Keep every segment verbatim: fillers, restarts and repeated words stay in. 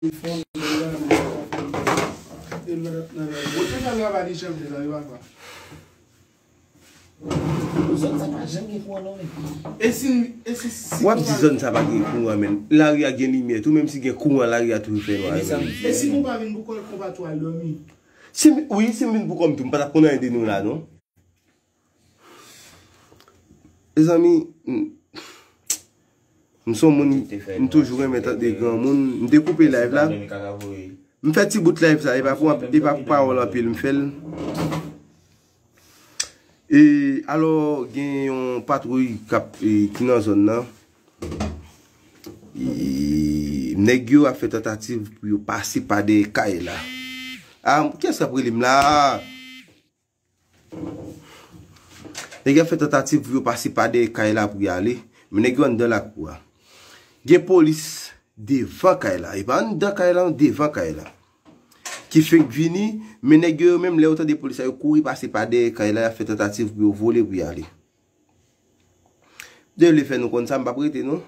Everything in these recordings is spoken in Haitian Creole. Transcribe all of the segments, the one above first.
Ou te fè travay li janm te la, li pa fè. Zòn sa pa janm gen kouran non, men. E si, e si, si W ap di zòn sa pa gen kouran, men. Lari a gen limyè tou, menm si gen kouran, lari a toujou fè nwa, men. E si nou pa vin pou kò l, konpa tou al dòmi? Si m, wi, si m vin pou kò m tou, m pa t ap konn anyen de nou la, non. Mezanmi, m, m se yon moun, m toujou renmen tande granmoun. M te koupe live la. M fè ti bout live sa, e pa pou, e pa pou pawòl anpil, m fè l. E alò, gen yon patwouy k ap, e, ki nan zòn nan. E, nèg yo ap fè tantativ pou yo pase pa dèyè kay la. A, kiyès k ap rele m la? Nèg yo ap fè tantativ pou yo pase pa dèyè kay la pou y ale, men nèg yo anndan lakou a. Gen polis devan kay la, e pa anndan kay la, non, devan kay la. Ki fenk vini, men nèg yo, yo menm lè yo tande polis la, yo kouri pase pa dèyè kay la, y ap fè tantativ pou yo vole pou y ale. M te vle fè nou konn sa, m p ap rete, non.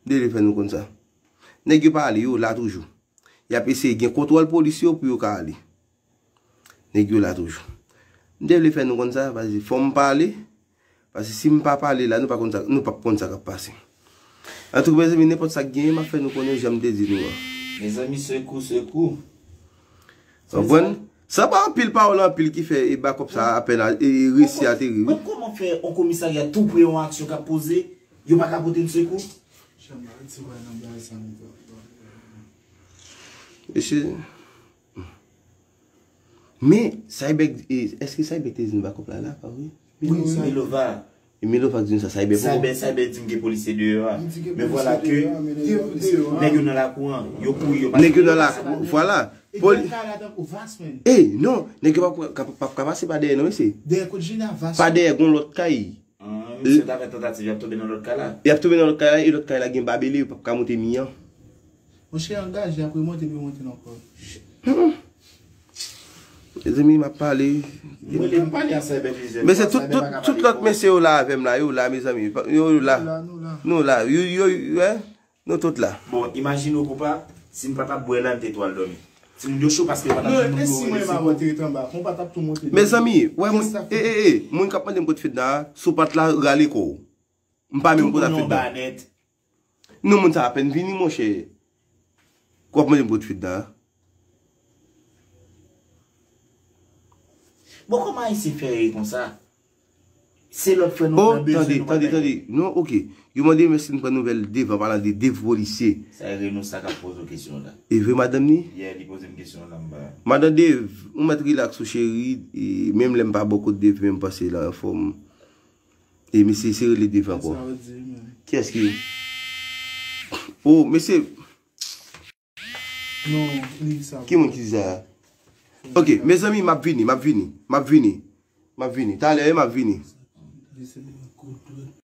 M te vle fè nou konn sa. Nèg yo pa ale, yo la toujou. Y ap eseye gen kontwòl polis yo pou yo ka ale. Nèg yo la toujou. M te vle fè nou konn sa, paske fò m pale, paske si m pa pale la, nou pa konn sa, nou p ap konn sa k ap pase. Antouka, mezanmi, nenpòt sa k genyen, m ap fè nou konnen jan m te di nou an. Mezanmi, sekou, sekou. Konprann? Sa pa anpil pawòl anpil ki fè e bakòp sa apèn a, e resi ateri, wi. Mwen kòman fè yon komisarya tou pre yon aksyon k ap poze, yo pa ka pote n sekou? Mesye. Men, Cyber, e, èske Cyber te di nou bakòp la la, pa vre? Wi, Milova. E Milova k di nou sa, Cyber poko. Cyber, Cyber di m gen polisye deyò a. Men vwala ke nèg yo nan lakou an, yo kouri, yo pa... Nèg yo nan lakou, vwala. E non, nèg yo p ap ka, p ap ka pase pa dèyè, non, mesye. Dèyè kot Jina, Vas. Pa dèyè, gon lòt kay. Ah, misye ta fè tantativ, y ap tonbe nan lòt kay la. Y ap tonbe nan lòt kay la, e lòt kay la gen babele, yo p ap ka monte mi an. Monchè, angaje, apre monte, pou monte nan kò. Mezanmi, m ap pale. Mwen, lè m pale a Cyber plizyè fwa, Cyber pa ka pale pou mwen. Men se tout, tout, tout lòt mesye yo la avè m la, yo la, mezanmi. Yo, yo la. Nou la, nou la. Nou la. Yo, yo, yo, eh? Nou tout la. Bon, imajine w, konpa, si m pa t ap bwè la, m te tou al dòmi. Timoun yo cho paske yo pa t ap jwenn moun yo rele sekou. Mezanmi, wè moun, e, e, e, moun k ap mande m kote Fedna a, si w pa t la, rale kò w. M pa menm kote Fedna. Non, moun sa apèn vini, monchè. W ap mande m kote Fedna a. Bon, kòman Ayisyen fè rele konsa? Se lòt frè nou nan bezwen, nou pa... Tande, tande, tande. Non, oke. Yo mande m èske m pran nouvèl Dave an palan de Dave polisye. Sa e Reno sa k ap poze w kesyon la. E vre madanm ni? Yeah, li poze m kesyon la, m pa... Madan Dave, ou mèt rilaks ou cheri, e menm lè m pa bò kot Dave, men m panse l anfòm. E misye se rele Dave ankò. Sa w di, men. Kiyès ki... Oh, mesye. Non, li sa. Ki moun ki di sa? Ok, mezanmi, m ap vini, m ap vini, m ap vini, m ap vini. Talè, m ap vini.